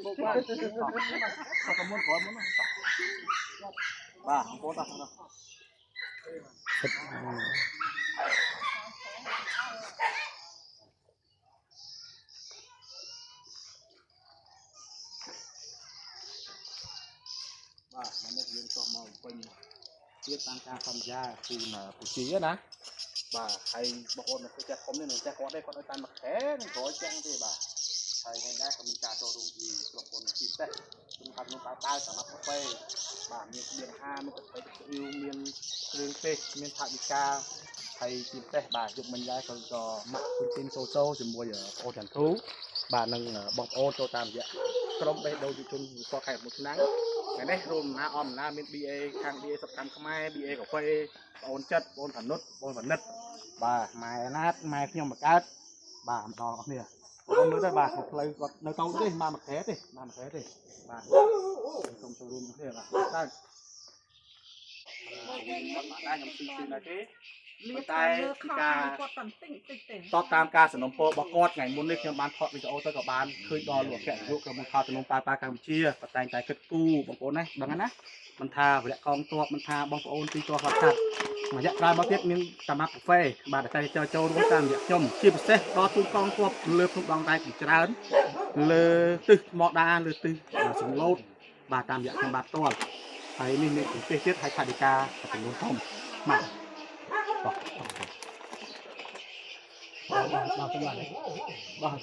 បូកបានតោះមុនក្រោយមុនបាទបងប្អូនតោះតោះបាទថ្ងៃនេះយើងក៏មកពេញទៀតតាមការសន្យាគឺពូជីណាបាទហើយបងប្អូននៅផ្ទះធំនេះនៅផ្ទះគាត់ទេគាត់ឲ្យតាមមួយខែនឹងក្រោយចឹងទេបាទហើយថ្ងៃដែរក៏មានការចូលរួមពីក្រុមហ៊ុនពិសេសជំហាននោះតើតើសម្រាប់កាហ្វេបាទមានស្បៀងអាហារមានកាហ្វេទឹកស្អ៊ីវមានគ្រឿងទេសមានថវិកាហើយជាពិសេសបាទយកមិញដែរក៏ក៏ម៉ាក់គុណទីនសូសូជាមួយបងអូនចន្ទធូបាទនិងបងប្អូនចូលតាមរយៈក្រុមបេះដូងយុវជនវិស័យខេត្តមួយឆ្នាំងថ្ងៃនេះរួមដំណើរអមដំណើរមាន BA ខាង BA សកម្មខ្មែរ BA កាហ្វេបងអូនចិត្តបងអូនផានុតបងអូនផានិតបាទម៉ែណាតម៉ែខ្ញុំបង្កើតបាទម្ដងអស់គ្នាបងមើលទៅបាទផ្លូវគាត់នៅតូចទេមកមួយខែទេមកមួយខែទេបាទសូមចូលរួមគ្នាបាទតើបាទខ្ញុំស៊ីស៊ីដែរទេ លៀប តែ លើខោ ការ អាវគាត់តែបន្តិចបន្តិចទេ តបតាមការសំណពររបស់គាត់ថ្ងៃមុននេះខ្ញុំបានថតវីដេអូទៅក៏បានឃើញដល់លោកអគ្គនាយកក្រុមខោទំនងប៉ាប៉ាកម្ពុជាក៏តែងតែគិតគូរបងប្អូនណាដឹងហើយណាមិនថាវរៈកងទ័ពមិនថាបងប្អូនទីទាល់ខ្លះខាត់មួយរយៈក្រោយមកទៀតមានសម្រាប់កាហ្វេបាទតែចូលចូលរួមតាមរយៈខ្ញុំជាពិសេសដល់ទូកងទ័ពលើភ្នំដងរែកជាច្រើនលើទិសថ្មដាលើទិសសង្លោតបាទតាមរយៈខ្ញុំបាទផ្ទាល់ហើយនេះមានប្រទេសទៀតហើយថវិកាចំនួនធំបាទបោះបោះបោះបោះ